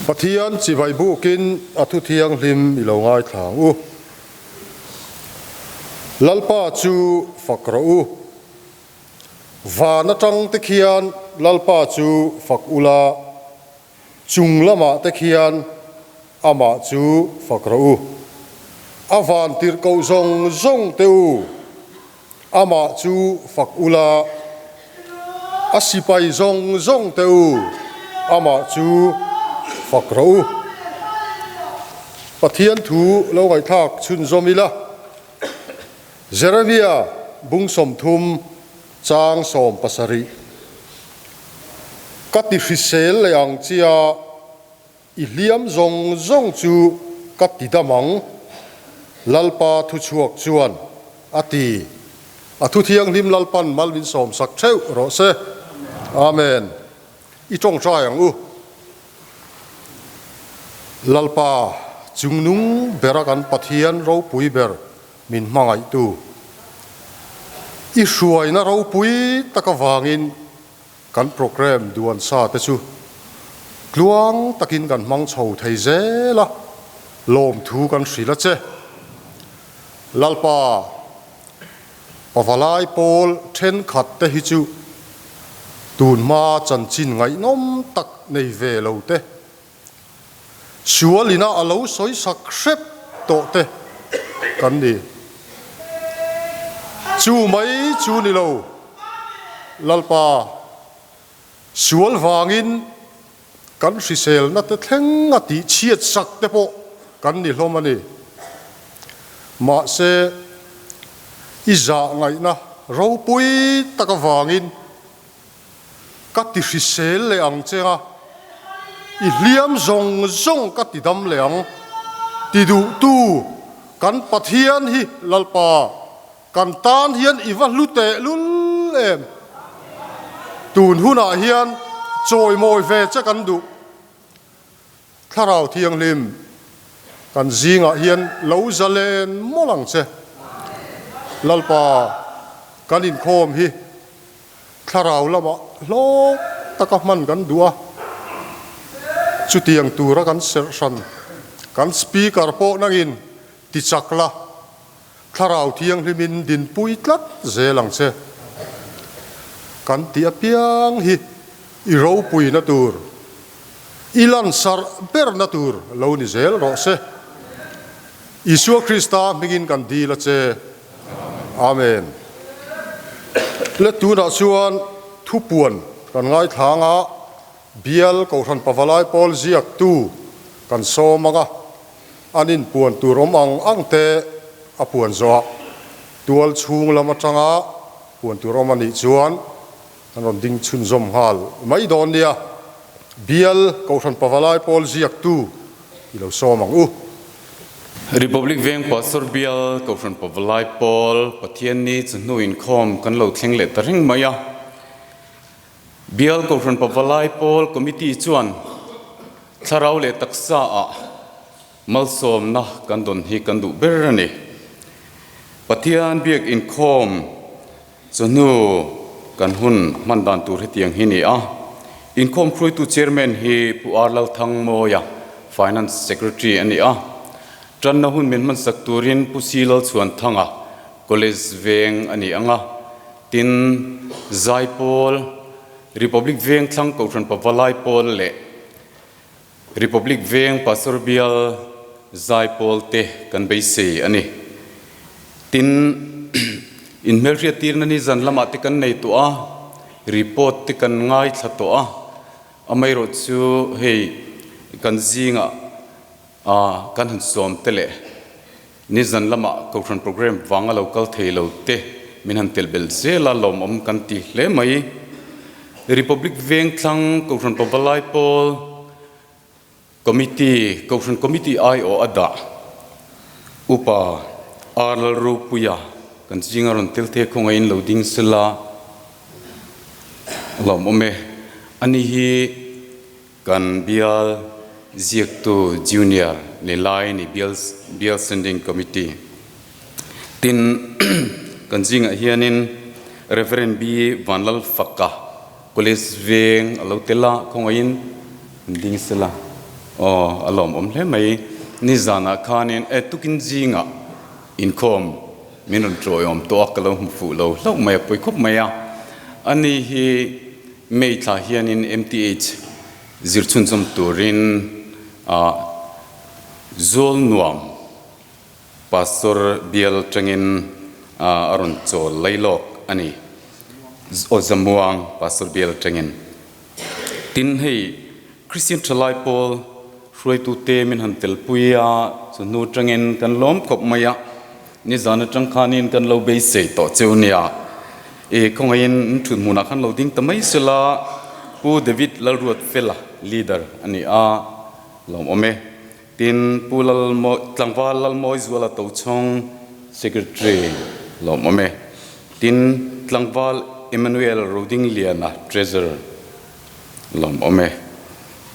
Pathian chibai bukin a thu thianghlim i lo ngaithla ang u. Lalpa chu fak rawh u. Van atang te khian Lalpa chu fak ula, chung lamah te khian amah chu fak rawh u. A van tirhkoh zawng zawng te u, amah chu fak ula, a sipai zawng zawng te u, amah chu fak rawh u. Pathian thu lo ngaihthlak chhunzawm ila. Jeremia bung 30 chang 17, Ka ti hrisel leh ang chia i hliam zawng zawng chu ka ti dam ang, Lalpa thuchhuak chuan a ti. A thu thianghlim Lalpan mal min sawmsak theuh rawh se. Amen. I tawngtai ang u. Lalpa, chungnung bera kan Pathian ropui ber min hmangaihtu, i hruaina ropui tak avangin kan programme duan sa te chu tluang takin kan hmang chho thei zel a, lawmthu kan hrilh a che. Lalpa, Pavalai pawl thenkhat te hi chu tunhma chanchin ngaihnawm tak nei ve lo te, sual ina a lo sawi sak hrep tawh te kan ni. Chu mai chu ni lo, Lalpa sual vangin kan hriselna te thleng a tih chhiat sak te pawh kan ni hlawm a ni. Mahse, i zah ngaihna ropui tak avangin ka ti hrisel leh ang che a, i hliam zawng zawng ka ti dam leh ang ti duhtu kan Pathian hi Lalpa Kan tan hian i va hlu teh lul em? Tun hunah hian chawimawi ve che kan duh. Thlarau Thianghlim, kan zingah hian lo zalen mawlh ang che. Lalpa, kan inkhawm hi thlarau lamah hlawk taka hman kan duh a, chutiang tura kan serh hran kan speaker pawh nangin ti chak la. Thlarau Thianghlimin dinpui tlat zel ang che. Kan tih apiang hi i ropuina tur, i lansarh berna tur lo ni zel rawh se. Isua Krista hmingin kan dil a che. Amen. Le tunah chuan thupuan kan ngaithlang a, Bial Kohhran Pavalai Pawl ziaktu kan sawm ang a. An inpuan tur awm ang ang te a puan zawh a, tual chhung lam atanga puan tur awm a nih chuan an rawn ding chhunzawm nghal mai dawn nia. Bial Kohhran Pavalai Pawl ziaktu i lo sawm ang u. Republic Veng Pastor Bial Kohhran Pavalai Pawl Pathianni chawhnu inkhawm kan lo thleng leh ta reng mai a. Bial Kohhran Pavalai Pawl Committee chuan thlarau leh taksa ah malsawmna kan dawn hi kan duh ber a ni. Pathian biak inkhawm chawhnu kan hun hman dan tur hetiang hi ni a. Inkhawm hruaitu Chairman hi Pu R Lalthangmawia, Finance Secretary a ni a. Tanna hun min hmansak turin Pu C Lalchhuanthanga, College Veng a ni ang a. Tin, Zaipawl, Republic Veng thlang Kohhran Pavalai Pawl leh Republic Veng Pastor Bial Zaipawl te kan beisei a ni. Tin, inhmelhriat tirna ni zan lamah te kan nei tawh a, report te kan ngaithla tawh a, amaherawh chu hei kan zingah kan han sawm te leh Nizan lamah Kohhran programme vanga lo kal thei lo te min han telh belh zel a, lawmawm kan ti hle mai. Republic Vengthlang Kohhran Pavalai Pawl Committee, Kohhran Committee aiawh a dah Upa R Lalropuia kan zinga rawn tel the khawngaihin lo ding sela lawmawm e. Ani hi Kan bial ziaktu Junior ni lai ni bial bial Standing Committee tin kan zingah hianin Reverend B Vanlalfaka College veng a lo tel a, khawngaihin ding sela. Aw, a lawmawm hle mai. Nizanah khanin e tukin zingah inkhawm min rawn tawiawm tawh a, ka lo hmu fuh lo hlauh mai a, pawi khawp mai a. Ani hi May thla hianin MTH zir chhunzawm turin ah Zawlnuam Pastor bial atangin a rawn chawl lai lawk a ni. Aw Zamuang Pastor bial atangin. Tin hei Christian thalai pawl hruaitute min han telpui a, chu hnu atangin kan lawm khawp mai a, nizan atang khanin kan lo beisei tawh cheu nia. E khawngaihin in thut hmunah khan lo ding ta mai sela, Pu David Lalruatfela leader a ni a, lawmawm e. Tin, Pu Lalmawi, Tlangval Lalmawi Zuala Tochhawng, Secretary, lawmawm e. Tin, Tlangval Emmanuel Rodingliana, Treasurer, lawmawm e.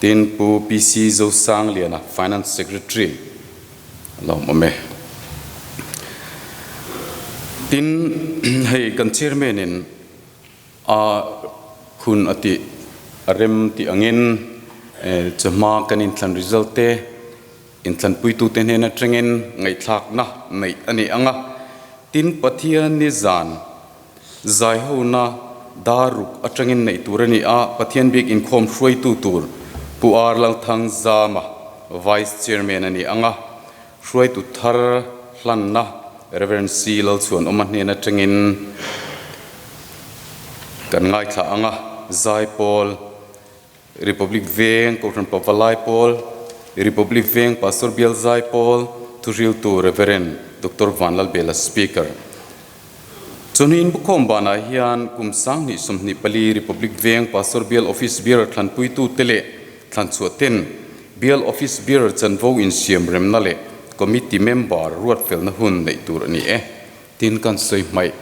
Tin, Pu PC Zosangliana, Finance Secretary, lawmawm e. Tin, hei kan Chairman in A hun a tih a rem tih angin chawhma kan inthlan result te inthlanpuitute hnen atangin ngaihthlakna neih a ni ang a. Tin, Pathian ni zan zaihona dar ruk atangin neih tur a ni a, Pathian bik inkhawm hruaitu tur Pu R Lalthang Zama Vice Chairman a ni ang a, Hruaitu thar hlanna Rev. C. Lalchhuanawma hnen atangin kan ngaithla ang a, Zaipawl, Republic Veng Kohhran Pavalai Pawl, Republic Veng Pastor Bial Zaipawl, Thuhriltu Rev. Doctor Vanlalbela Speaker. Chawhni inbukhawm banah hian kum 2024 Republic Veng Pastor Bial Office Bearer thlanpuitute leh thlanchhuah ten Bial Office Bearer chanvo insiam remna leh Committee member ruatfelna hun neih tur a ni e. Tin kan sawi hmaih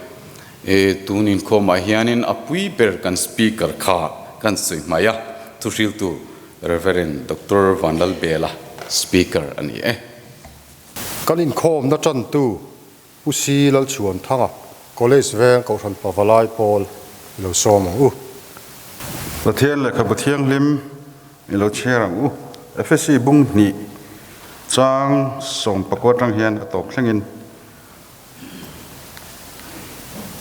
e, tun inkhawmah hianin a pui ber kan Speaker kha kan sawi hmaih a, thuhriltu Rev. Doctor Vanlalbela Speaker a ni e. Kan inkhawmna tantu Pu Si Lalchhuanthanga, College Veng Kohhran Pavalai Pawl i lo sawm ang u. Pathian lehkhabu thianghlim i lo chhiar ang u. Efesi bung hnih chang sawmpakua atang hian a tawp thlengin.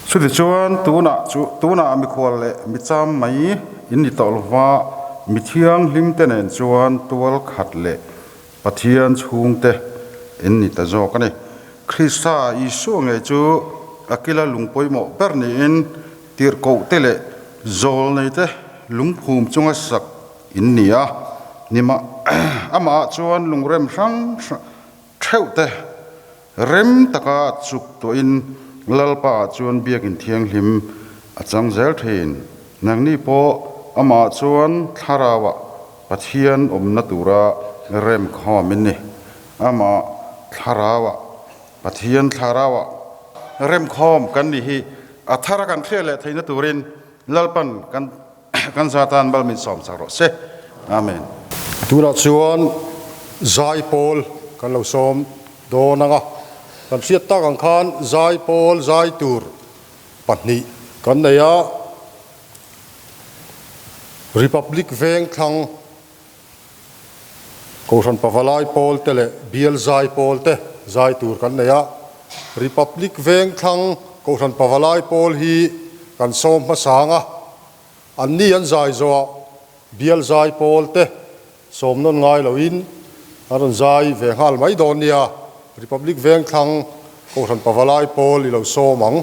Chutichuan tunah chu tunah mikhual leh micham mai in ni tawh lova, mi thianghlimte nen chuan tual khat leh Pathian chhungte in ni ta zawk a ni. Krista Isua ngei chu a kila lung pawimawh ber niin tirhkohte leh zawlneite lungphum chunga sak in ni a. Nimah amah chuan lungrem hrang theuhte rem taka chuk tuahin Lalpa ah chuan biakin thianghlim a chang zel thin. Nangni pawh amah chuan thlarauah Pathian awmna tura remkhawm in ni. Amah thlarauah, Pathian thlarauah remkhawm kan nih hi a thara kan hriat leh theihna turin Lalpan kan kan zatan mal min sawm chak rawh se. Amen. Tunah chuan zaipawl kan lo sawm dawn ang a, kan hriat tak ang khan zaipawl zai tur pahnih kan nei a. Republic Vengthlang Kohhran Pavalai Pawl te leh Bial Zai Pawl te zai tur kan nei a. Republic Vengthlang Kohhran Pavalai Pawl hi kan sawm hmasang a, anni an zai zawhah Bial Zai Pawl te sawm nawn ngai loin an rawn zai ve nghal mai dawn nia. Republic Vengthlang Kohhran Pavalai Pawl i lo sawm ang.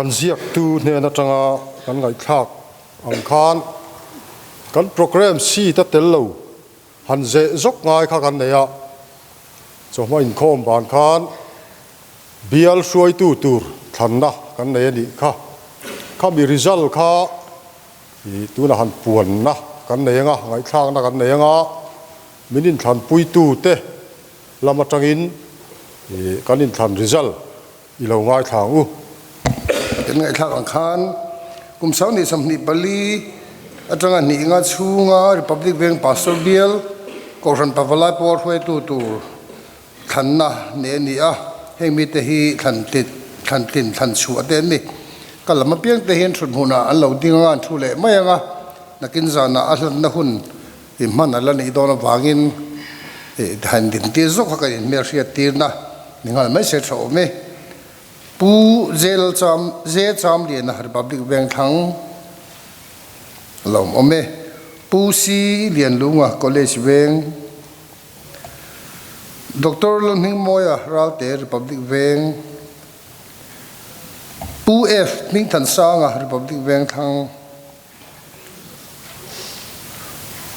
Kan ziaktu hnen atanga kan ngaihthlak ang khan kan programme sheet a tel lo han zeh zawk ngai kha kan nei a, chawhma inkhawm ban khan bial hruaitu tur thlanna kan nei a nih kha. Khami result kha ih tunah han puanna kan nei anga, ngaihthlakna kan nei anga, min inthlanpuitute lam atangin ih kan inthlan result I lo ngaithla ang u. Kan ngaihthlak ang khan kum 20 24 atanga hnih nga chhunga Republic Veng Pastor Bial Kohhran Pavalai Pawl hruaitu tur thlanna nei a ni a, heng mite hi thlan thlan tlin thlan chhuah te an ni. Ka lam apiang te hian thut hmunah an lo ding anga an thu leh mai ang a, nakin zanah a hlatna hun i hman a la nih dawn avangin i han dintir zawk kha kan inhmelhriat tirna ni nghal mai se tha awm e. Pu Zel Cham Ze Chamliana Republic Vengthlang lawm awm e. Pu Si Lianlunga College Veng Doctor Lalhmingmawia Ralte Republic Veng Pu F Hmingthansanga Republic Vengthlang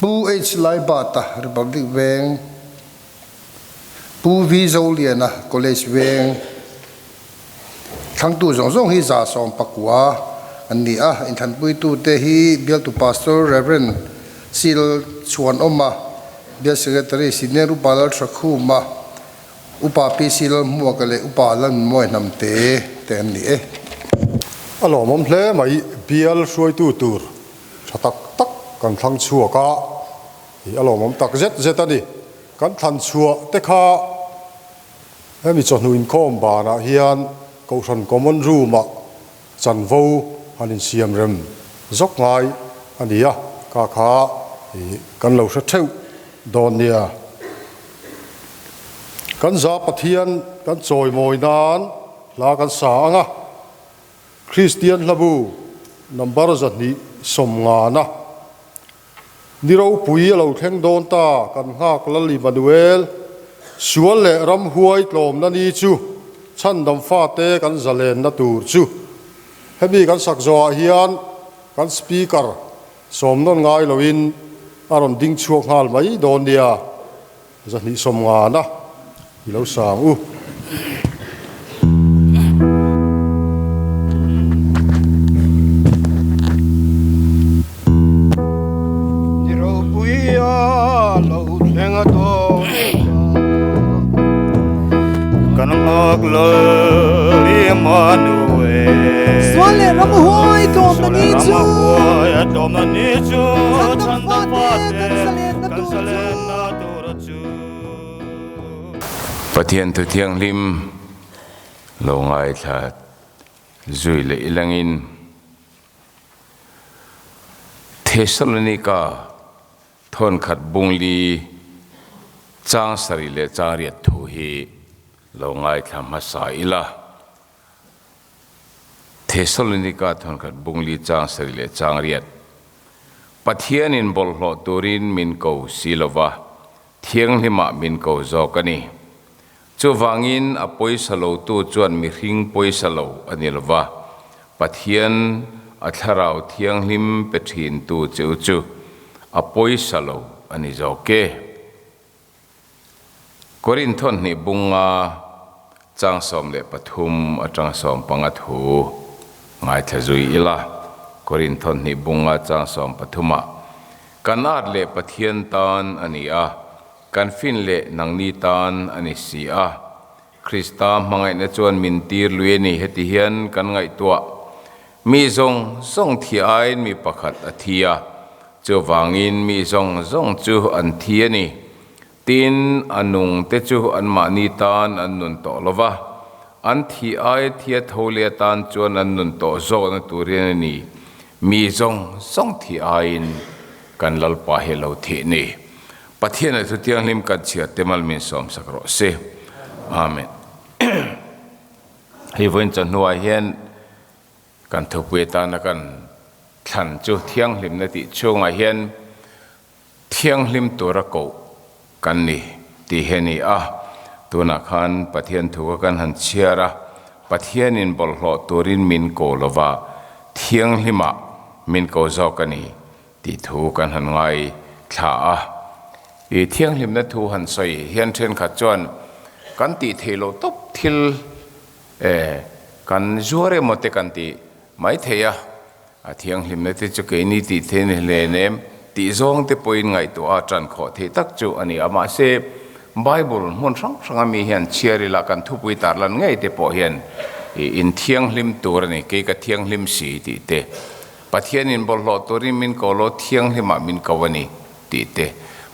Pu H Laibata, Republic Veng, Pu V Zoliana, College Veng, Thlangtu zawng zawng hi 119 an ni a, inthlanpuitute hi Bialtu Pastor Rev. Sil Chhuanawma, Bial Secretary Senior Upa Lalthakhuma, Upa PC Lalhmuaka leh Upa Lalnunmawi Hnamte te an ni e. A lawmawm hle mai, bial hruaitu tur tha tak tak kan thlang chhuak a, ih a lawmawm tak zet zet a ni. Kan thlan chhuah te kha hemi chawhnu inkhawm banah hian Kohhran Common Room-ah chanvo han insiam rem zawk ngai a ni a, ka kha ih kan lo hre theuh dawn nia. Kan za Pathian kan chawimawi nan hla kan sa ang a, Kristian hlabu number 250 ni ropui a lo thleng dawn ta kan nghak Lal Immanuel, sual leh ramhuai tlawmna ni chu chhandam fate kan zalenna tur chu. Hemi kan sak zawhah hian kan Speaker sawm nawn ngai loin a rawn ding chhuak nghal mai dawn nia. 250na i lo sang u. Ni ropui a lo thleng a dawn ta. Kan nghak lal Immanuel. Sual leh ram huai tlawmna ni chu. Sual leh ram huai tlawmna ni chu. Chhandam fate kan zalenna tur chu. Pathian thu thianghlim lo ngaithla zui leh ilangin Thesalonika thawnkhat bungli chang sarih leh chang riat thu hi lo ngaithla hmasa ila. Thesalonika thawnkhat bungli chang sarih leh chang riat Pathianin bawlhhlawh turin min ko si lova, thianghlimah min ko zawk a ni. Chuvangin a pawisa lotu chuan mihring pawisa lo a ni lova, Pathian a thlarau thianghlim pe thintu cheu chu a pawisa lo a ni zawk e. Korinth thawhnih bunga chang 13 atanga 15 thu ngaithla zui ila. Korinth thawhnih bunga chang 13 ah, Kan at leh Pathian tan a ni a, kan fin leh nangni tan a ni si a. Krista hmangaihna chuan min tir lui a ni. Heti hian kan ngaihtuah, Mi zawng zawng thi aiin mi pakhat a thi a, chuvangin mi zawng zawng chu an thi a ni. Tin, a nung te chu anmahni tan an nun tawh lo va, an thi aia thia tho leh atan chuan an nun tawh zawkna turin a ni. Mi zawng zawng thi aiin kan Lalpa hi a lo thih ni. Pathian a thu thianghlim kan chhiar te mal min sawm sak rawh se. Amen. Hei vawiin chawhnuah hian kan thupui atana kan thlan chu thianghlimna tih chhungah hian thianghlim tura koh kan ni tih hi a ni a. Tunah khan Pathian thu kha kan han chhiar a. Pathianin bawlhhlawh turin min ko lova, thianghlimah min ko zawk a ni tih thu kan han ngai thla a. I thianghlimna thu han sawi hian thenkhat chuan kan tih theih loh tawp thil kan zuar emaw te kan ti mai thei a, a thianghlimna te chu keini tih theih ni hlen em tih zawng te pawhin ngaihtuah a tan khawh theih tak chu a ni a. Mahse, Bible hmun hrang hranga mi hian chhiar ila kan thupui tarlan ngei te pawh hian in thianghlim tur a ni, kei ka thianghlim si tih te, Pathianin bawlhhlawh turin min ko lo thianghlimah min ko a ni tih te,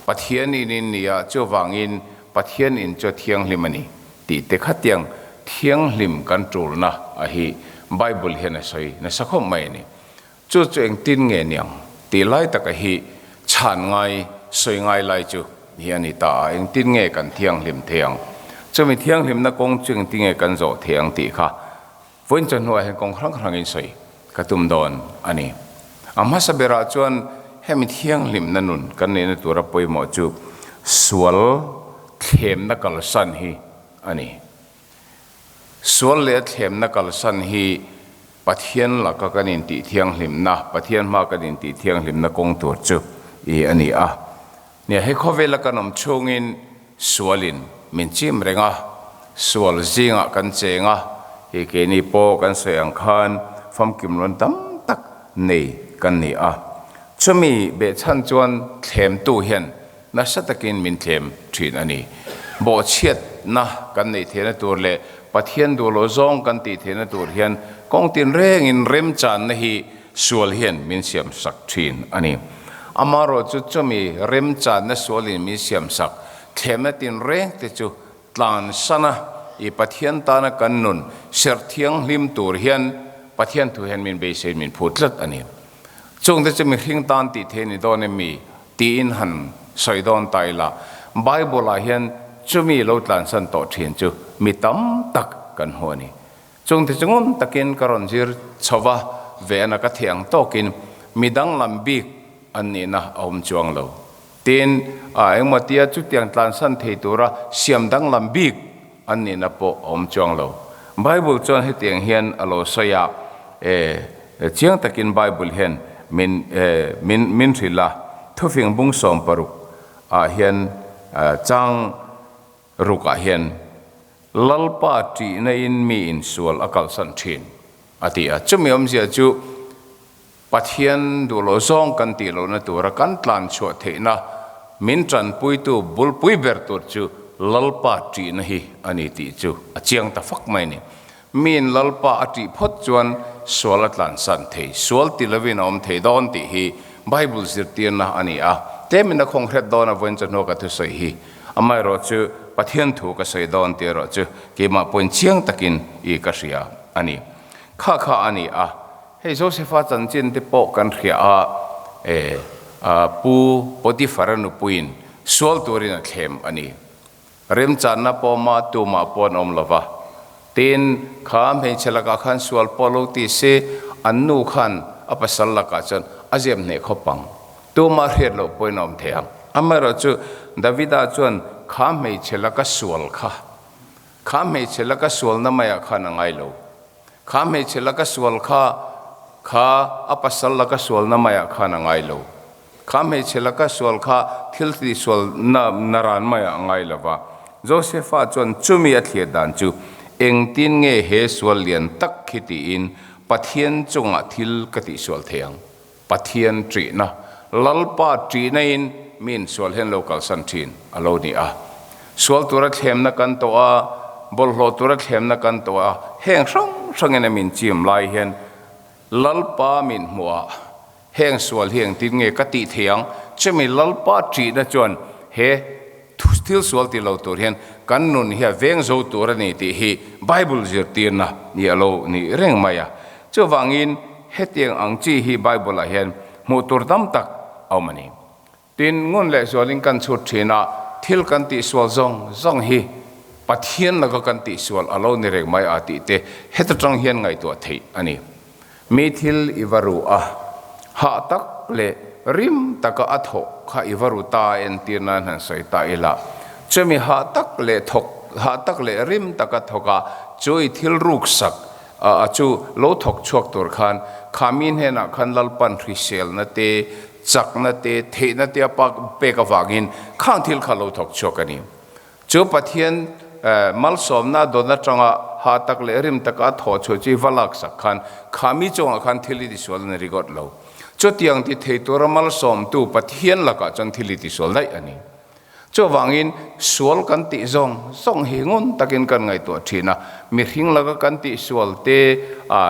Pathian in in nia chuvangin Pathian in chu a thianghlim a ni tih te khatiang thianghlim kan tulna a hi Bible hian a sawi nasa khawp mai a ni. Chu chu engtin nge niang tih lai taka hi chhan ngai sawi ngai lai chu hi a ni ta a, engtin nge kan thianghlim thei ang? Chumi thianghlimna kawng chu engtin nge kan zawh thei ang tih kha Vawiin chawhnuah hian kawng hrang hrangin sawi ka tum dawn a ni. A hmasa berah chuan hemi thianghlimna nun kan neihna tura pawimawh chu sual thlemna kalsan hi a ni. Sual leh thlemna kalsan hi Pathian laka kan intih thianghlimna, Pathian hmaa kan intih thianghlimna kawng tur chu i a ni a. Nia, he khawvela kan awm chhungin sualin min chim reng a, sual zingah kan cheng a, hi keini pawh kan sawi ang khan famkim rawn tam tak nei kan ni a. Chumi behchhan chuan thlemtu hian nasa takin min thlem thin a ni. Bawhchhiatna kan neih theihna tur leh Pathian duh loh zawng kan tih theihna tur hian kawng tinrengin remchanna hi sual hian min siamsak thin a ni. Amaherawhchu chumi remchanna sualin min siamsak thlemna tinreng te chu tlansana i Pathian tana kan nun serh thianghlim tur hian Pathian thu hian min beisei min phut tlat a ni. Chungte chu mihring tan tih theih a ni dawn em mi? Tiin han sawi dawn ta ila, Bible-ah hian chumi lo tlansan tawh thin chu mi tam tak kan hmu a ni. Chungte chu ngun takin ka rawn zir chho va, vehna ka theh ang tawkin mi danglam bik an nihna a awm chuang lo. Tin, a engmaw tia chutiang tlansan thei tura siam danglam bik an nihna pawh a awm chuang lo. Bible chuan hetiang hian a lo sawi a, e, chiang takin Bible hian min, e, min, min hrilh a, thufing bung 60 ah hian chang ruk ah hian, Lalpa ṭihna in mi insual a kalsan ṭhin, a ti a. Chumi awmzia chu Pathian duh loh zawng kan tih lohna tura kan tlan chhuah theihna min tanpuitu bulpui ber tur chu Lalpa ṭihna hi a ni tih chu a chiang ta fak mai a ni. Miin Lalpa a ṭih phawt chuan sual a tlansan thei, sual ti lovin a awm thei dawn tih hi Bible zirtirna a ni a. Tlemin a khawng hret dawn a vawiin chawhnu ka thusawi hi. Amaherawhchu Pathian thu ka sawi dawn tih erawh chu keimah pawhin chiang takin i ka hria a ni. Kha kha a ni a. Hei Josefa chanchin te pawh kan hria a, e, Pu Potiphar-a nupuiin sual turin a thlem a ni. Remchanna pawma tumah pawh an awm lo va. Tin, kha hmeichhe lakah khan sual pawh lo ti se, an nu khan a pasal lakah chuan a zep hneh khawp ang. Tumah hriat loh pawhin a awm thei ang. Amaherawhchu, Davida chuan kha hmeichhe laka sual kha, kha hmeichhe laka sualna maiah khan a ngai lo. Kha hmeichhe laka sual kha, kha a pasal laka sualna maiah khan a ngai lo. Kha hmeichhe laka sual kha thil tihsualna naran maiah a ngai lo va. Josefa chuan chumi a thliah dan chu, Engtin nge he sual lian tak khi tiin Pathian chungah thil ka tihsual thei ang? Pathian ṭihna, Lalpa ṭihnain mi insual hian lo kalsan ṭhin a lo ni a. Sual tura thlemna kan tawh a, bawlhhlawh tura thlemna kan tawh a, heng hrang hrangin a min chim lai hian Lalpa min hmuh a, heng sual hi engtin nge ka tih thei ang? Chumi Lalpa ṭihna chuan he thil sual ti lo tur hian kan nun hi a veng zo tur a ni tih hi Bible zirtirna ni a lo ni reng mai a. Chuvangin hetiang ang chi hi Bible-ah hian hmuh tur tam tak a awm a ni. Tin, ngun leh zualin kan chhut thin a, thil kan tihsual zawng zawng hi Pathian laka kan tihsual a lo ni reng mai a tih te heta tang hian ngaihtuah theih a ni. Mi thil i va ru a, hah tak leh rim taka a thawk kha i va ru ta entir nan han sawi ta ila, chumi hah tak leh thawk. hah tak leh rim taka thawk a, chu i thil ruksak a chu lo thawk chhuak tur khan kha mi hnenah khan Lalpan hriselna te, chakna te, theihna te a pak pek avangin khang thil kha lo thawk chhuak a ni. Chu Pathian malsawmna dawn atanga hah tak leh rim taka a thawh chhuah chu i va laksak khan kha mi chungah khan thil i tisual a ni ringawt lo. Chutiang ti thei tura malsawmtu Pathian lakah chuan thil i tisual daih a ni. Chuvangin sual kan tih zawng zawng hi ngun takin kan ngaihtuah thin a, mihring laka kan tih sual te,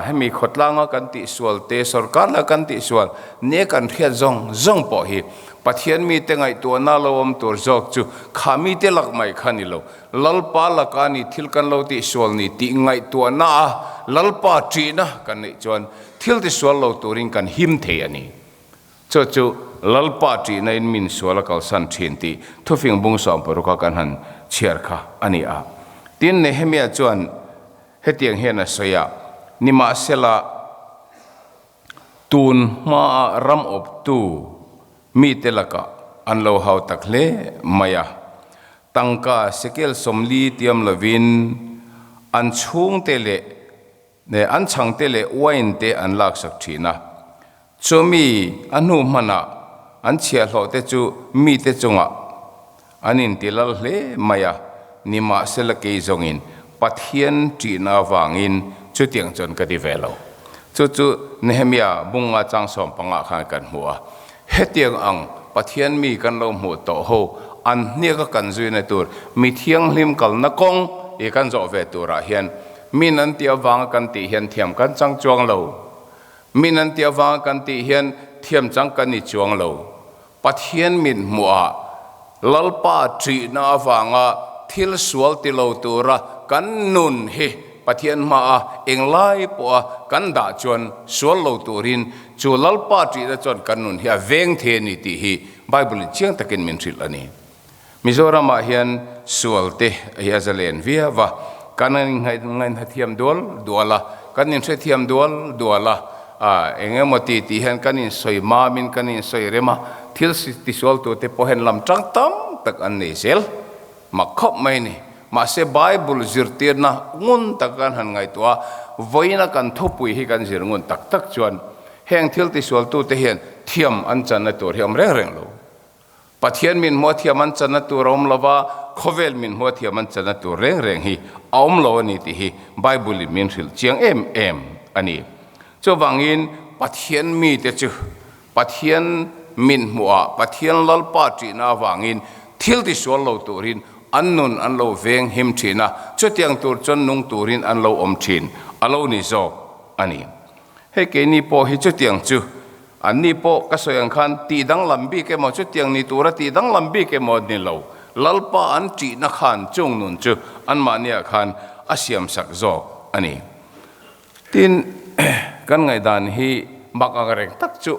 hemi khawtlanga kan tih sual te, sorkar laka kan tih sual nia kan hriat zawng zawng pawh hi Pathian mite ngaihtuahna lo awm tur zawk chu kha mite lak mai kha ni lo. Lalpa laka ni thil kan lo tih sual ni tih ngaihtuahna a Lalpa ṭihna kan neih chuan thil tisual lo turin kan him thei a ni. Chu chu Lalpa ṭihna in min sual a kalsan ṭhin tih thufing bung sawmparuka kan han chhiar kha a ni a. Tin, Nehemia chuan hetiang hian a sawi a, Nimahsela, tun hmaa ram awptu mite lakah an lo hau tak hle mai a, tangka sekel 40 tiam lovin an chhungte leh An chhangte leh wine te an laksak thin a, chumi a hnu hmanah an chhiahhlawhte chu mite chungah an intilal hle mai a, nimahsela kei zawngin Pathian ṭihna avangin chutiang chuan ka ti ve lo. Chu chu Nehemia bunga chang 15 khan kan hmu a, hetiang ang Pathian mi kan lo hmuh tawh ho an hniaka kan zuina tur mi thianghlim kalna kawng i kan zawh ve turah hian Min an tih avanga kan tih hian thiam kan chang chuang lo. Min an tih avanga kan tih hian thiam chang kan ni chuang lo. Pathian min hmuhah Lalpa ṭihna avanga thil sual ti lo tura kan nun hi Pathian hmaa englai pawha kan dah chuan sual lo turin chu Lalpa ṭihna chuan kan nun hi a veng thei a ni tih hi Bible-in chiang takin min hrilh a ni. Mizoramah hian sual te hi a zalen viau a, kan ngaihna thiam dual dual a, kan inhrethiam dual dual a, eng emaw ti tih hian kan insawi mamin kan insawi rem a, thil tisual tute pawh hian lam tang tam tak an nei zel mak khawp mai a ni. Mahse Bible zirtirna ngun tak kan han ngaihtuah a, vawiina kan thupui hi kan zir ngun tak tak chuan heng thil tisual tute hian thiam an channa tur hi a awm reng reng lo. Pathian min hmuh thiam an channa tur a awm lo va, khawvel min hmuh thiam an channa tur reng reng hi a awm lo a ni tih hi Bible in min hrilh chiang em em a ni. Chuvangin Pathian mite chu Pathian min hmuhah Pathian Lalpa ṭihna avangin thil tisual lo turin an nun an lo veng him ṭhin a, chutiang tur chuan nung turin an lo awm ṭhin a lo ni zawk a ni. Hei keini pawh hi chutiang chu Anni pawh ka sawi ang khan tih danglam bik emaw chutiang ni tura tih danglam bik emaw ni lo, Lalpa an ṭihna khan chung nun chu anmahniah khan a siamsak zawk a ni. Tin, kan ngaihdan hi mak ang reng tak chu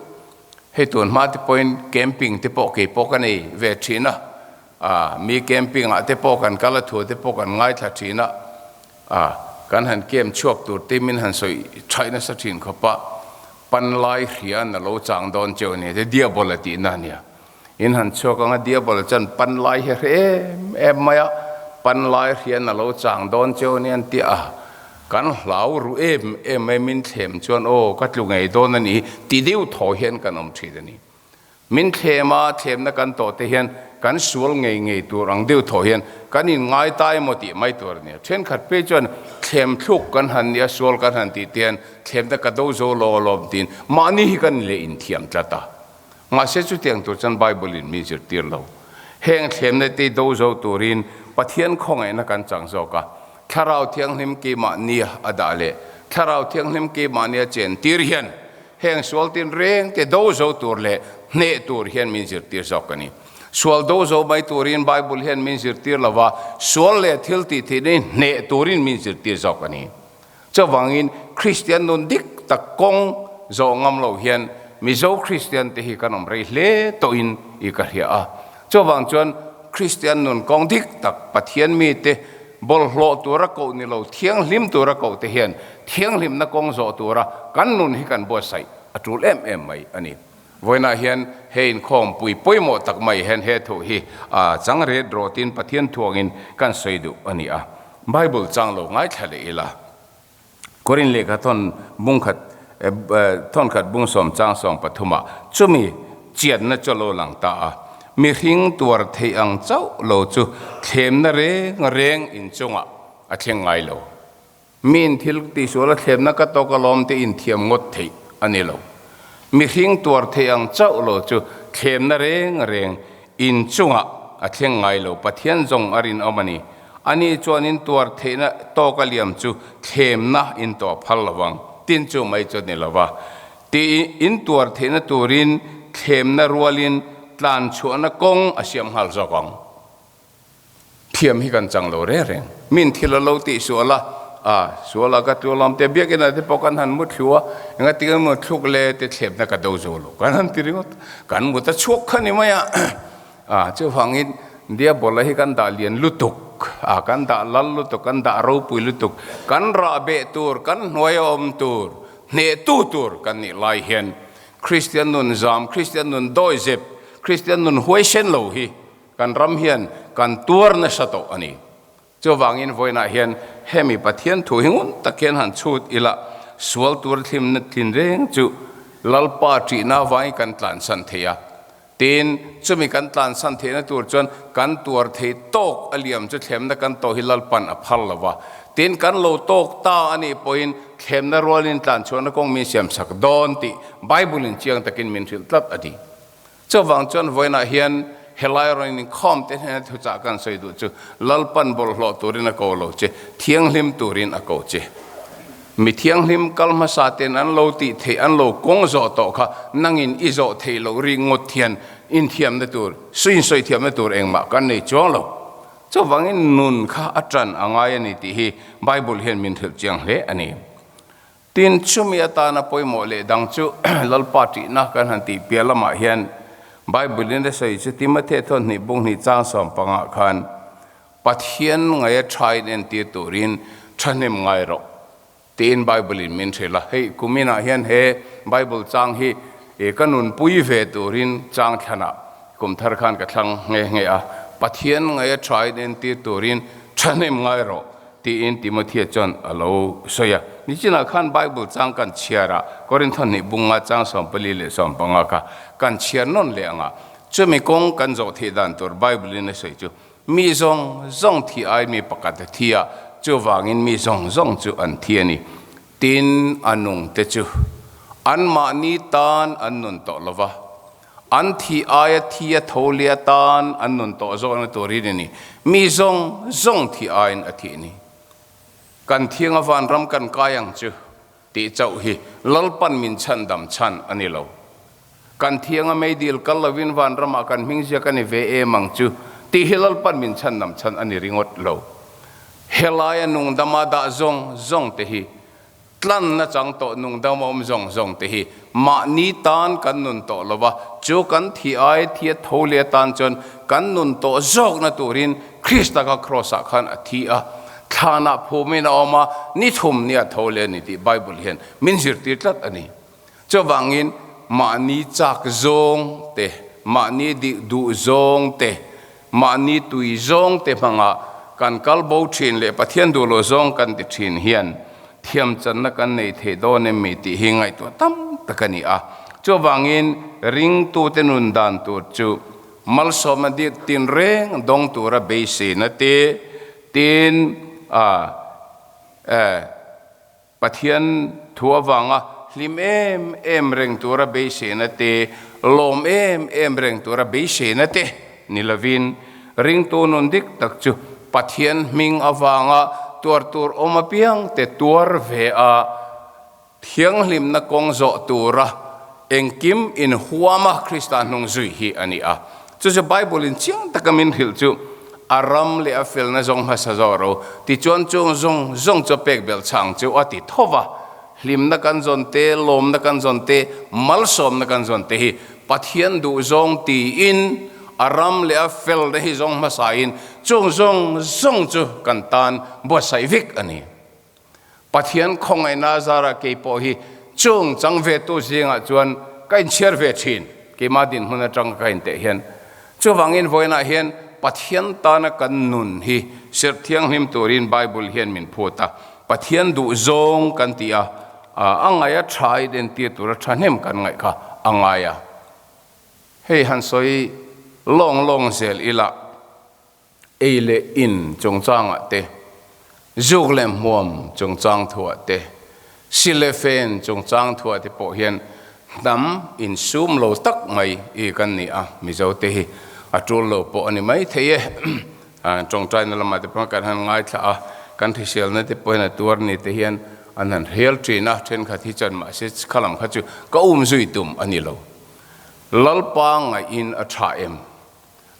hei tun hma te pawhin camping te pawh kei pawh ka nei ve ṭhin a, mi camping ah te pawh kan kal a thu te pawh kan ngaithla ṭhin a, A, kan han kem chhuak tur te min han sawi thaih nasa thin khawp a, panlai hrian a lo chang dawn cheu a ni te diabol a tihna a nia. In han chhuak anga diabol chuan panlai hi a hre em em mai a, panlai hrian a lo chang dawn cheu a ni an ti a, kan hlau ru em em mai min thlem chuan aw ka tlu ngei dawn a ni hi ti deuh thaw hian kan awm thin a ni. Min thlem a, thlemna kan tawh te hian kan sual ngei ngei tur ang deuh thaw hian kan inngai ta emaw tih mai tur a ni. Thenkhat phei chuan thlem thluk kan han nia, sual kan han tih te hian thlemna ka do zo lo alawm tiin mahni hi kan leh inthiam tlat a. Mahse chutiang tur chuan Bible in min zirtir lo. Heng thlemna te do zo turin Pathian khawngaihna kan chang zawk a, Thlarau Thianghlim keimahnia a dah leh Thlarau Thianghlim keimahnia chen tir hian Heng sual tin reng te do zo tur leh hneh tur hian min zirtir zawk a ni. Sual do zo mai turin Bible hian min zirtir lo va, sual leh thil tih theihna hi hneh turin min zirtir zawk a ni. Chuvangin Kristian nun dik tak kawng zawh ngam lo hian Mizo Kristian te hi kan awm rei hle tawhin i ka hria a. Chuvang chuan Kristian nun kawng dik tak Pathian mite Bawlhhlawh tura koh ni lo, thianghlim tura koh te hian thianghlimna kawng zawh tura kan nun hi kan buatsaih a tul em em mai a ni. Vawiinah hian he inkhawmpui pawimawh tak mai hian he thu hi a chang ret rawtin Pathian thuangin kan sawi duh a ni a. Bible chang lo ngaithla leh ila. Korin lehkha thawn bung khat thawn khat bung sawm chang sawng pathumah chumi chiatna chu a lo lang ta a. Mihring tuar theih ang chauh lo chu thlemna reng reng inchungah a thleng ngai lo. Miin thil tihsual a thlemna ka tawk alawm te inthiam ngawt theih a ni lo. Mihring tuar theih ang chauh lo chu thlemna reng reng inchungah a thleng ngai lo. Pathian zawng a rinawm a ni. Ani chuan in tuar theihna tawk a liam chu thlemna in tuah phal lo vang. Tin chu mai chu a ni lo va. Ti in tuar theihna turin thlemna rualin tlanchhuahna kawng a siam nghal zawk ang. Thiam hi kan chang lo reng reng. Min thil a lo tih sual a, a sual a ka tlu alawm te biakinn ah te pawh kan han mu thlu a, enga ti emaw thluk le te thlepna ka do zo lo kan han ti ringawt. Kan mut a chhuak kha ni mai a, a chuvangin Diabola hi kan dah lian lutuk, a kan dah lal lutuk, kan dah ropui lutuk, kan rah beh tur, kan hnuai a awm tur, hnehtu tur kan nih lai hian Kristian nun zam, Kristian nun dawizep, Kristian nun huaisen lo hi Kan ram hian kan tuar nasa tawh a ni. Chuvangin vawiinah hian hemi Pathian thu hi ngun tak hian han chhut ila, sual tur thlimna thin reng chu Lalpa ṭihna avangin kan tlansan thei a. Tin, chumi kan tlansan theihna tur chuan kan tuar thei tawk a liam chu thlemna kan tawh hi Lalpan a phal lo va. Tin, kan lo tawk ta a nih pawhin thlemna rualin tlanchhuahna kawng min siamsak dawn tih Bible-in chiang takin min hrilh tlat a ni. Chuvang chuan vawiinah hian helai rawn inkhawm te hnena thuchah kan sawi duh chu Lalpan bawlhhlawh turin a ko lo che, thianghlim turin a ko che. Mi thianghlim kal hmasa ten an lo tih theih an lo kawng zawh tawh kha nangin i zawh theih loh ri ngawt hian inthiamna tur, suinsawi thiamna tur engmah kan nei chuang lo. Chuvangin nun kha a tan a ngai a ni tih hi Bible hian min hrilh chiang hle a ni. Tin, chumi atana pawimawh leh dang chu Lalpa ṭihna kan han tih piah lamah hian Bible-in a sawi chu Timothea thawn hnih bung hnih chang sawm pangah khan Pathian ngaia ṭha in entir turin ṭhahnem ngai rawh tiin Bible-in min hrilh a. Hei, kuminah hian he Bible chang hi ka nunpui ve turin chang thlanah kum thar khan ka thlang nghe nghe a, Pathian ngaia ṭha in entir turin ṭhahnem ngai rawh Tiin Timothea chuan a lo sawi a. Nichinah khan Bible chang kan chhiar a, Korintho hnih bunga chang 14 leh 15 kha kan chhiar nawn leh ang a. Chumi kawng kan zawh theih dan tur Bible in a sawi chu, Mi zawng zawng thi ai mi pakhat a thi a, chuvangin mi zawng zawng chu an thi a ni. Tin, a nungte chu anmahni tan an nun tawh lo va, an thi aia thi a tho leh atan an nun tawh zawkna turin a ni. Mi zawng zawng thi aiin a thih ni. Kan thianga vanram kan kai ang chu tih chauh hi Lalpan min chhandam chhan a ni lo. Kan thianga meidil kal lovin vanramah kan hming ziak a ni ve em ang chu tih hi Lalpan min chhandam chhan a ni ringawt lo. Helaia nungdama dah zawng zawng te hi tlanna chang tawh nungdam a awm zawng zawng te hi mahni tan kan nun tawh lo va, chu kan thi ai thi a tho leh atan chuan kan nun tawh zawkna turin Krista kha Kraws-ah khan a thi a, thlanah phumin a awm a, ni thum nia tho leh a ni tih Bible hian min zirtir tlat a ni. Chuvangin mahni chak zawng te, mahni dik duh zawng te, mahni tui zawng te hmanga kan kal bo thin leh Pathian duh lo zawng kan ti thin hian thiamchanna kan nei thei dawn em mi tih hi ngaihtuah tam tak a ni a. Chuvangin ringtute nun dan tur chu malsawmna dik tinreng dawng tura beiseina te, tin a eh, Pathian thu avanga hlim em em reng tura beiseina te, lawm em em reng tura beiseina te ni lovin, ringtu nun dik tak chu Pathian hming avanga tuar tur awm apiang te tuar ve a, thianghlimna kawng zawh tura engkim inhuama Krista hnung zui hi a ni a. Chu chu Bible in chiang taka min hrilh chu a ram leh a felna zawng hmasa zawk ro tichuan chung zawng zawng chu a pek belh chhang chu a ti tho va. Hlimna kan zawn te, lawmna kan zawn te, malsawmna kan zawn te hi Pathian duh zawng tiin a ram leh a felna hi zawng hmasa in chung zawng zawng chu kan tan buatsaih vek a ni. Pathian khawngaihna a zara keipawh hi chung chang vetu zingah chuan ka inchhiar ve thin. Keimah dinhmun atang ka inteh hian. Chuvangin vawiinah hian Pathian tana kan nun hi serh thianghlim turin Bible hian min phut a. Pathian duh zawng kan ti a, a ngaia tha in entir tura thahnem kan ngaih kha a ngai a. Hei han sawi lawng lawng zel ila. Ei leh in chungchangah te, zuk leh hmuam chungchang thuah te, si leh fen chungchang thuah te pawh hian hnam insum lo tak mai i kan ni a, Mizo te hi a tul lo pawh a ni mai thei e. Tawngtaina lamah te pawh kan han ngaithla a, kan hriselna te pawhin a tuar ni te hian an han hel thin a, thenkhat hi chuan mahse khalam kha chu ka um zui tum a ni lo. Lalpa ngaihin a tha em?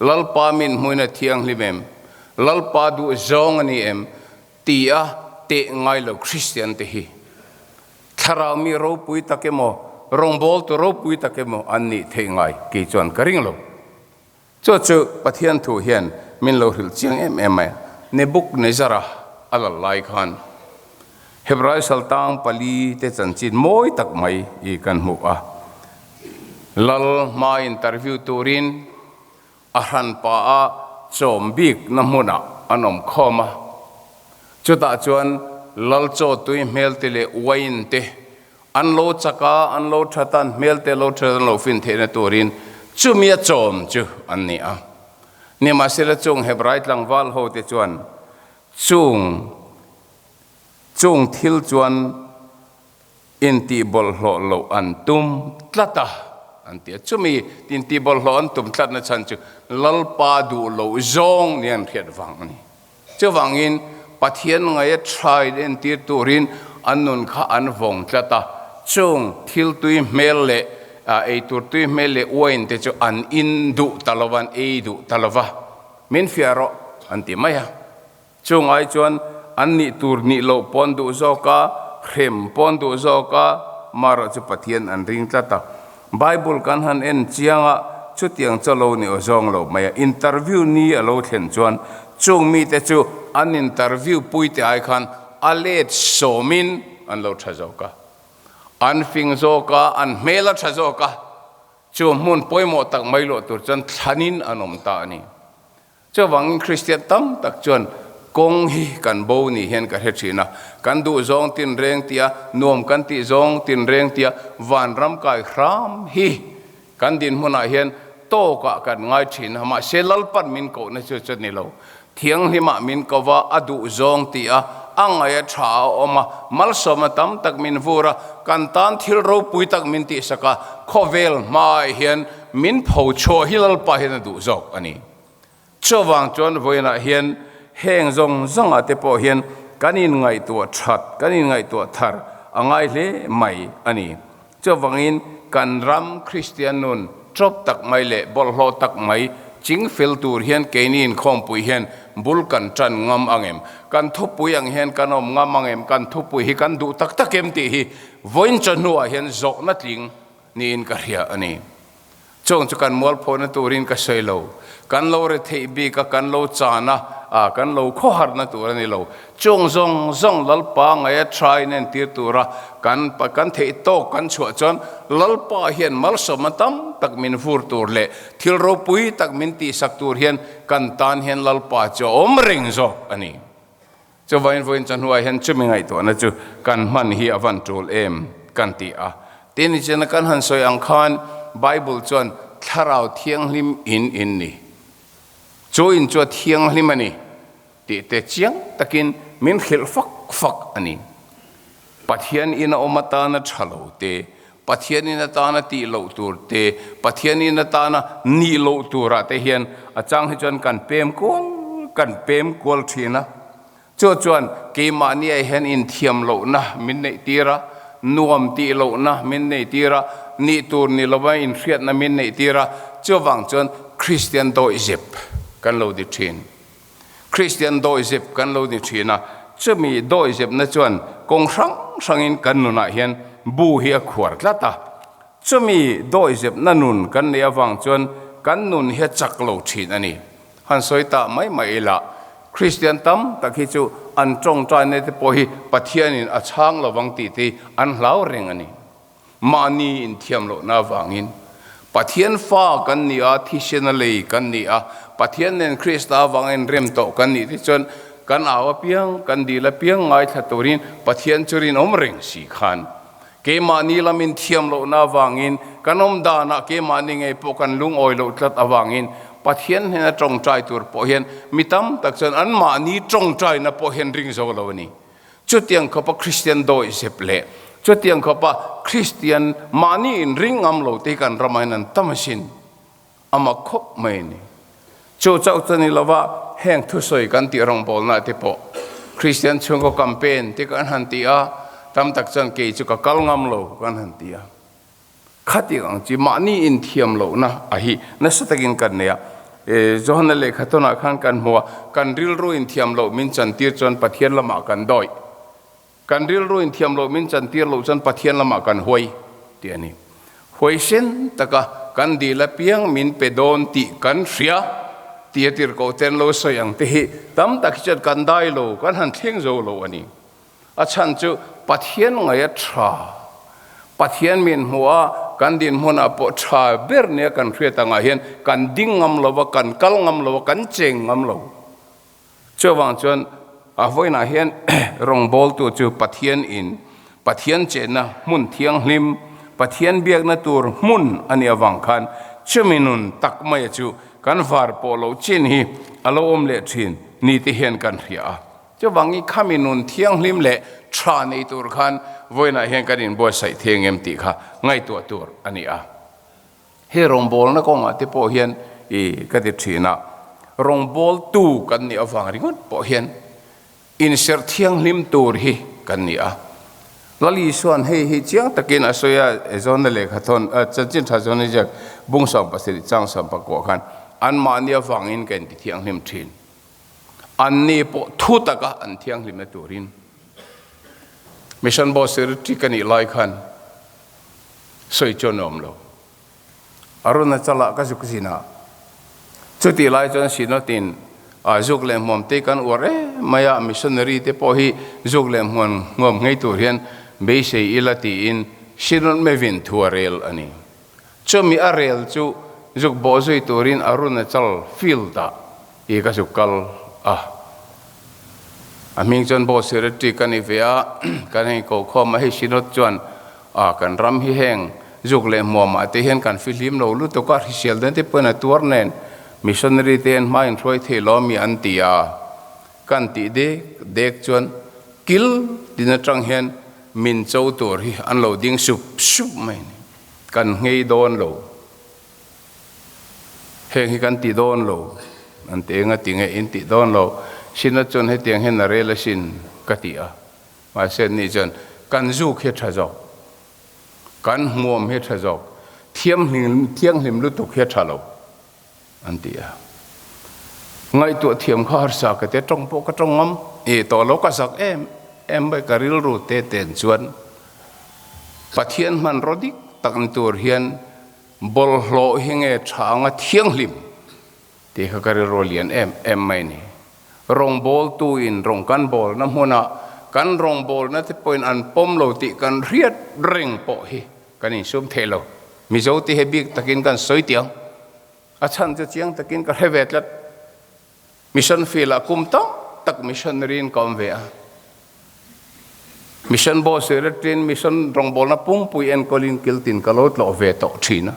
Lalpa min hmuina thianghlim em? Lalpa duh zawng a ni em? Tia teh ngai lo Kristian te hi thlarau mi ropui tak emaw, rawngbawltu ropui tak emaw an nih theih ngai kei chuan ka ring lo. Chu chu Pathian thu hian min lo hrilh chiang em em mai a. Nebuknezara a lal lai khan Hebrai saltang pali te chanchin mawi tak mai i kan hmuh a. Lal hma interview turin a hranpa a chawm bik na hmunah an awm khawm a, chutah chuan lal chaw tui hmel te leh wine te an lo chak a, an lo that a, an hmel te lo that an lo fin theihna turin chumi a chawm chu an ni a. Nimahsela chung Hebrai tlangval ho te chuan chung chung thil chuan Intihbawlhhlawh loh an tum tlat a, an ti a. Chumi intihbawlhhlawh an tum tlatna chhan chu Lalpa duh loh zawng nia an hriat vang a ni. Chuvangin Pathian ngaia tha in entir turin an nun kha an vawng tlat a, chung thil tui hmel leh eitur tui hmel leh wine te chu an in duh ta lo va, an ei duh ta lo va, min fiah rawh an ti mai a. Chung ai chuan an nih tur nih loh pawn duh zawk a, hrem pawn duh zawk a, marawh chu Pathian an ring tlat a. Bible kan han en chiang a, chutiang chaw lo ni aw zawng lo mai a. Interview ni a lo thlen chuan chung mite chu an interview puite ai khan a let sawmin an lo tha zawk a. An fing zawk a, an hmel a tha zawk a. Chu hmun pawimawh tak mai luah tur chuan thlanin an awm ta a ni. Chuvangin Kristian tam tak chuan kawng hi kan bo ni hian ka hre thin a, kan duh zawng tinreng tia, nuam kan tih zawng tinreng tia vanram kai hram hi kan dinhmunah hian tawkah kan ngai thin a, mahse Lalpan min kohna chu chu ni lo. Thianghlimah min ko va, a duh zawng tia a ngaih a tha a awm a, malsawmna tam tak min vur a, kan tan thil ropui tak min tihsak a, khawvel hmaah hian min pho chhuah hi Lalpa hian a duh zawk a ni. Chuvang chuan vawiinah hian heng zawng zawngah te pawh hian kan inngaihtuah that, kan inngaihtuah thar a ngai hle mai a ni. Chuvangin kan ram Kristian nun tawp tak mai leh bawlhhlawh tak mai ching fel tur hian keini inkhawmpui hian bul kan tan ngam ang em? Kan thupui ang hian kan awm ngam ang em? Kan thupui hi kan duh tak tak em tih hi vawiin chawhnuah hian zawhna tling niin ka hria a ni. Chung chu kan mualphawhna turin ka sawi lo. Kan lo retheih bik a, kan lo chan a, ah kan lo khawharna tur a ni lo. Chung zawng zawng Lalpa ngaia tha in entir tura kan kan theih tawk kan chhuah chuan Lalpa hian malsawmna tam tak min vur tur leh thil ropui tak min tihsak tur hian kan tan hian Lalpa chu a awm reng zawk a ni. Chuvain vawiin chawhnuah hian chumi ngaihtuahna chu kan hman hi a van tul em kan ti a. Tin, nichina kan han sawi ang khan Bible chuan Thlarau Thianghlim in in ni. Chu in chu a thianghlim a ni tih te chiang takin min hrilh fak fak a ni. Pathian in a awm atana tha lo te, Pathian in atana tih loh tur te, Pathian in atana nih loh turah te hian a chang hi chuan kan pem kual kan pem kual thin a. Chu chuan keimahni ah hian inthiam lohna min neih tir a, nuam tih lohna min neih tir a, nih tur ni lova inhriatna min neih tir a, chuvang chuan Kristian dawihzep kan lo ni thin. Kristian dawihzep kan lo ni thin a, chumi dawihzepna chuan kawng hrang hrangin kan nunah hian bu hi a khuar tlat a. Chumi dawihzepna nun kan neih avang chuan kan nun hi a chak lo thin a ni. Han sawi ta mai mai ila, Kristian tam tak hi chu an tawngtaina te pawh hi Pathianin a chhang lovang tih te hi an hlau reng a ni. Mahni inthiam lohna avangin. Pathian fa kan ni a, thisen a lei kan ni a, Pathian nen Krista avanga inrem tawh kan nih te chuan kan au apiang, kan dil apiang ngaithla turin Pathian chu rinawm reng si khan keimahni lamin thiam lohna avangin kan awm danah keimahni ngei pawh kan lungawi loh tlat avangin Pathian hnena tawngtai tur pawh hian mi tam tak chuan anmahni tawngtaina pawh hian ring zo lo a ni. Chutiang khawpa Kristian dawihzep leh chutiang khawpa Kristian mahni inring ngam lo te hi kan ramah hian an tam asin. A mak khawp mai a ni. Chu chauh chu ni lova heng thusawi kan tih rawngbawlna te pawh Kristian chhungkaw campaign te kan han ti a, tam tak chuan kei chu ka kal ngam lo kan han ti a. Khatiang ang chi mahni inthiam lohna a hi nasa takin kan nei a. Johana lehkha tawnah khan kan hmu a, kan rilru inthiam loh min chantir chuan Pathian lamah kan dawih. Kan rilru inthiam loh min chantir loh chuan Pathian lamah kan huai tih a ni. Huaisen taka kan dil apiang min pe dawn tih kan hria tih a tirhkoh ten lo sawi ang te hi tam tak hi chuan kan dai lo, kan han thleng zo lo a ni. A chhan chu Pathian ngaih a tha. Pathian min hmuh a, kan dinhmunah pawh tha ber nia kan hriat angah hian kan ding ngam lo va, kan kal ngam lo va, kan cheng ngam lo. Chuvang chuan a vawiinah hian rawngbawltu chu Pathian in, Pathian chenna hmun thianghlim, Pathian biakna tur hmun a nih avang khan chumi nun tak maia chu kan var pawh loh chin hi a lo awm leh thin ni te hian kan hria a. Chuvangin khami nun thianghlim leh tha nei tur khan vawiinah hian kan inbuatsaih thei ang em tih kha ngaihtuah tur a ni a. He rawngbawlna kawngah te pawh hian i ka ti thin a, rawngbawltu kan nih avang ringawt pawh hian inserh thianghlim tur hi kan ni a. Lal Isuan hei hi chiang takin a sawi a, John-a lehkha thawn, Chanchin Tha John-a ziak bung 17 chang 19 khan, Anmahni avangin ka inti thianghlim thin. Anni pawh thu taka an thianghlimna turin Mission Boss Secretary ka nih lai khan sawi chuan a awm lo. Arunachala ka zuk zin a, chutih lai chuan Synod-in zuk leh hmuam te kan uar em mai a, missionary te pawh hi zuk leh hmuam hmuam ngei tur hian beisei ila tiin Synod mevin thu a rel a ni. Chumi a rel chu zuk bawh zui turin Arunachal field-ah i ka zuk kal a. A hming chuan Boss Secretary ka ni ve a, kan hei ko khawm a, hei Synod chuan a kan ram hi heng zuk leh hmuamah te hian kan fihlim lo lutuk a, hrisel den te pawhin a tuar nen missionary te hian hma inhruai thei lo ami an ti a, kan tih dek dek chuan kil tin atang hian min cho tur hi an lo ding sup sup mai a ni. Kan nghei dawn lo. Heng hi kan ti dawn lo. An ti eng a ti nge in ti dawn lo. Sina chuan hetiang hian a rel asin ka ti a. Mahse anni chuan kan zuk hi a tha zawk. Kan hmuam hi a tha zawk. Thiamhlim thianghlim lutuk hi a tha lo an ti a. Ngaihtuah thiam kha harsa ka ti a, tawng pawh ka tawng ngam. I tawh lo ka zak em em mai ka rilru te ten chuan Pathian hmanraw dik tak ni tur hian bawlhhlawh hi nge tha anga thianghlim tih kha ka rilru lian em em mai ni. Rawngbawltu in rawng kan bawlna hmunah kan rawngbawlna te pawhin an pawm lo tih kan hriat reng pawh hi kan insum thei lo. Mizo te hi bik takin kan sawi tiang a chhan chu chiang takin ka hre ve tlat. Mission field ah kum tam tak missionary in ka awm ve a. Mission boss secretary in mission rawngbawlna pumpui enkawlin kiltin ka lo tlawh ve tawh thin a.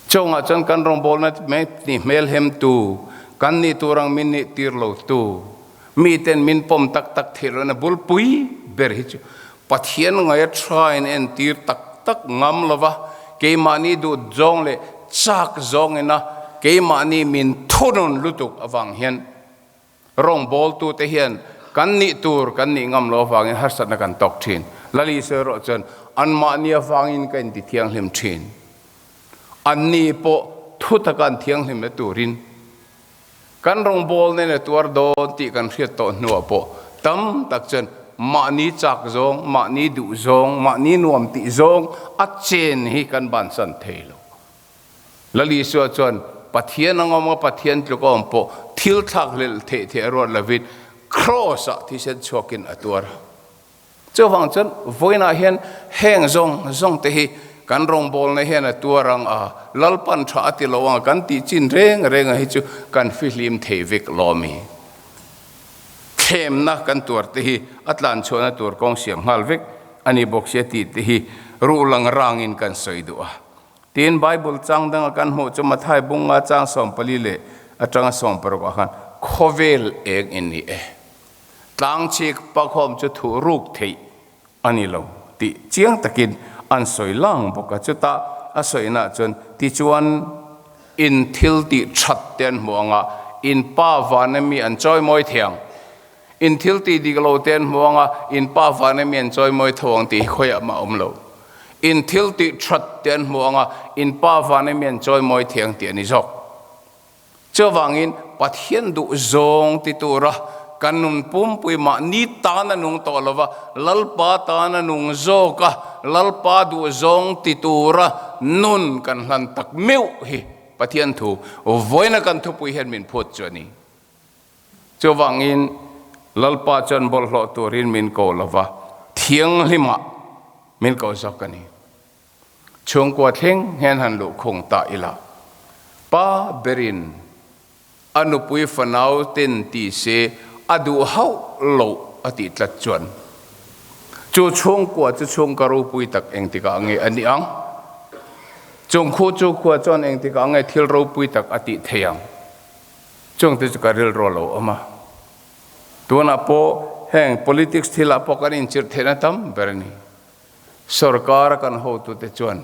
Chungah chuan kan rawngbawlna mai ni hmel hem tu, kan nih tur ang min nih tir lo tu, miten min pawm tak tak theih lohna bulpui ber hi chu Pathian ngaia tha in entir tak tak ngam lova keimahni duh zawng leh chak zawngina keimahni min thunun lutuk avang hian rawngbawltute hian kan nih tur kan nih ngam lo avangin harsatna kan tawk thin. Lali sawi erawh chuan anmahni avangin ka inti thianghlim thin. Anni pawh thu taka an thianghlimna turin Kan rawngbâwl nen a tuar dâwn tih kan hriat tawh hnuah pawh tam tak chuan mahni châk zawng, mahni duh zawng, mahni nuam tih zawng a chen hi kan bansan thei lo. Lal Isua chuan Pathian ang awm a, Pathian tluk a awm pawh thil thlak hlelh theih theih a ruat lovin Kraws-ah thisen chhuakin a tuar a. Chuvang chuan vawiinah hian heng zawng zawng te hi kan rawngbawlna hian a tuar ang a, Lalpan tha a ti lo ang a kan tih chin reng reng a hi chu kan fihlim thei vek lawm hi. Thlemna kan tuar te hi a tlan chhuahna tur kawng siam nghal vek a ni bawk sia tih te hi ruh lang rangin kan sawi duh a. Tin, Bible chang danga kan hmuh chu Mathai bunga chang 14 leh atanga 16 ah khan khawvel eng in ni e. Tlangchik pakhawm chu thuh ruk theih a ni lo tih chiang takin an sawi lang bawk a. Chutah a sawina chuan tichuan in thil tih that te an hmu ang a, in pa vana mi an chawimawi thei ang. In thil tih dik lo te an hmu ang a, in pa vana mi an chawimawi tho ang tih hi khawiah mah a awm lo. In thil tih that te an hmu ang a, in pa vana mi an chawimawi thei ang tih a ni zawk. Chuvangin Pathian duh zawng ti tura kan nun pumpui mahni tan a nung tawh lova, Lalpa tan a nung zawk a, Lalpa duh zawng ti tura nun kan hlan tak meuh hi Pathian thu vawiina kan thupui hian min phut chu a ni. Chuvangin Lalpa chuan bawlhhlawh turin min ko lova, thianghlimah min ko zawk a ni. Chhungkua thleng hian han luh khung ta ila, pa berin a nupui fanau ten ti se a duh hauh loh a tih tlat chuan chu chhungkua chu chhungka ropui tak engtikah nge a nih ang? Chung khu chu khua chuan engtikah nge thil ropui tak a tih thei ang? Chungte chu ka rilru a lo awm a. Tunah pawh heng politics thilah pawh kan inchirh theihna tam ber a ni. Sorkar a kan hotute chuan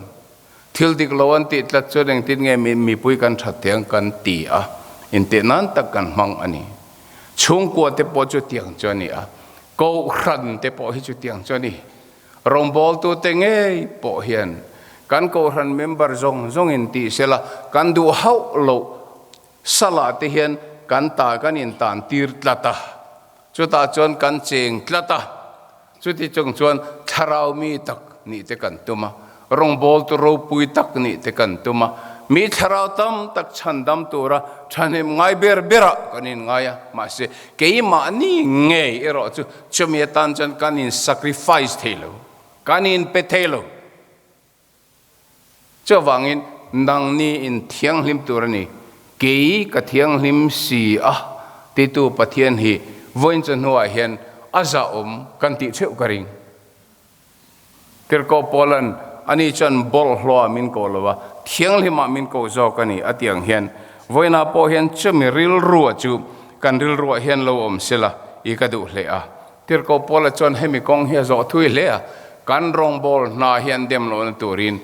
thil dik lo an tih tlat chuan engtin nge mipui kan that thei ang kan ti a, inteh nan tak kan hmang a ni. Chhungkua te pawh chu tiang chu a ni a, Kohhran te pawh hi chu tiang chu a ni. Rawngbawltute ngei pawh hian kan Kohhran member zawng zawngin tih sela kan duh hauh loh salah te hian kan ta kan intan tir tlat a, chutah chuan kan cheng tlat a. Chuti chung chuan thlarau mi tak nih te kan tum a, rawngbawltu ropui tak nih te kan tum a, mi thlarau tam tak chhandam tura thahnem ngai ber berah kan inngai a, mahse keimahni ngei erawh chu chumi atan chuan kan in sacrifice thei lo, kan inpe thei lo. Chuvangin nangni in thianghlim tur a ni, kei ka thianghlim si a titu Pathian hi vawiin chu hnuah hian a zahawm kan tih theuh ka ring. Tirhkoh Paula'n ani chuan bawlhhlawhah min ko lo a, thianghlimah min ko zawk a ni a tih ang hian vawiinah pawh hian chumi rilrua chu kan rilruah hian lo awm sela i ka duh hle a. Tirhkoh Paula chuan hemi kawng hi a zawh thui hle a, kan rawngbâwl hna hian dem lohna turin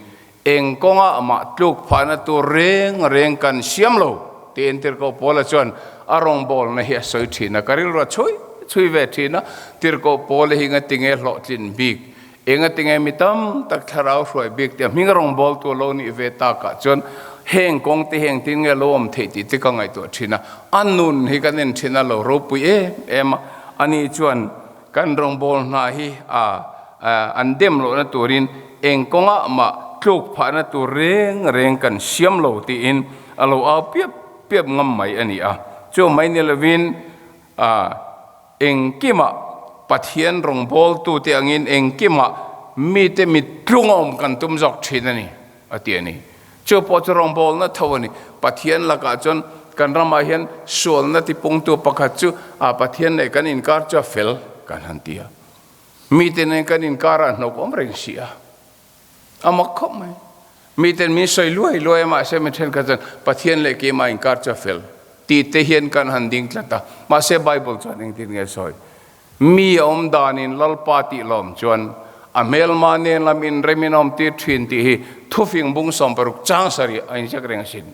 eng kawngah mah tluk phahna tur reng reng kan siam lo tiin Tirhkoh Paula chuan a rawngbâwlna hi a sawi thin a. Ka rilru a chhui chhui ve thin a, Tirhkoh Paula hi engatinge hlawhtlin bik, engatinge mi tam tak thlarau hruai bik tia hming rawngbâwltu lo nih ve takah chuan heng kawng te hi engtin nge lo awm theih tih te ka ngaihtuah thin a, a nun hi kan en thin a lo ropui em em a. Ani chuan kan rawngbâwl hna hi a an dem lohna turin eng kawngah mah tluk phahna tur reng reng kan siam lo tiin a lo au piap piap ngam mai a ni a. Chu mai ni lovin a engkimah Pathian rawngbâwltute angin engkimah mite mit tlungawm kan tum zawk thin a ni a ti a ni. Chu pawh chu rawngbawlna tho a ni. Pathian lakah chuan kan ramah hian sualna tipungtu pakhat chu a Pathian leh kan inkar chu a fel kan han ti a. Mite nen kan inkarah hnawk awm reng si a. A mak khawp mai. Miten min sawi luai luai a mahse mi thenkhat chuan Pathian leh keimah inkar chu a fel tih te hian kan han ding tlat a. Mahse Bible chuan engtin nge sawi? Mi a awm danin Lalpa tih lawm chuan a hmelma nen lam inrem in a awm tir thin tih hi thufing bung 60 chang sarih a inziak reng asin.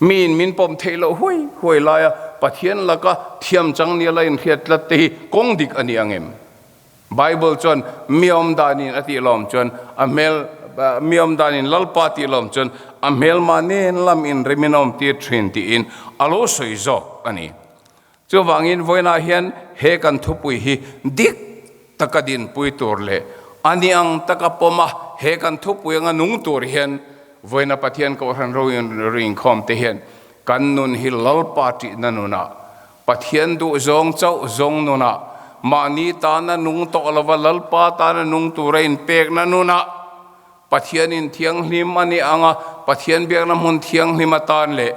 Miin min pawm theih loh huai huai laia Pathian laka thiam chang nia la inhriat tlat te hi kawng dik a ni ang em? Bible chuan mi awm danin a tih lawm chuan a hmel mi awm danin Lalpa tih lawm chuan a hmelma nen lam inrem in a awm tir thin tiin a lo sawi zawk a ni. Chuvangin vawiinah hian he kan thupui hi dik taka dinpui tur leh a ni ang taka pawm a, he kan thupui anga nung tur hian vawiina Pathian Kohhran Roinkhawm te hian kan nun hi Lalpa ṭihna nunah, Pathian duhzawng chauh zawng nunah, mahni tana nung tawh lova Lalpa tana nung tura inpekna nunah. Pathianin thianghlim a ni ang a, Pathian biakna hmun thianghlim atan leh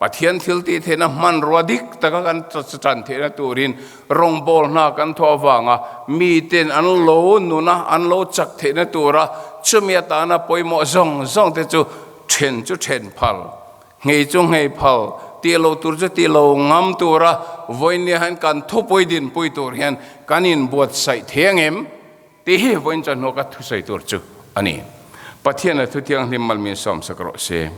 Pathian thil tih theihna hmanrua dik taka kan chan theihna turin rawngbawl hna kan thawh avanga miten an lo nuna an lo chak theihna tura chumi atana pawimawh zawng zawng te chu then chu then phal, nghei chu nghei phal, tih lo tur chu tih lo ngam tura vawinia hian kan thupui dinpui tur hian kan inbuatsaih thei angem? Tih hi vawiin chuan hnawka thusawi tur chu a ni. Pathian a Thuthianghlim malmin sawmsak rawh se.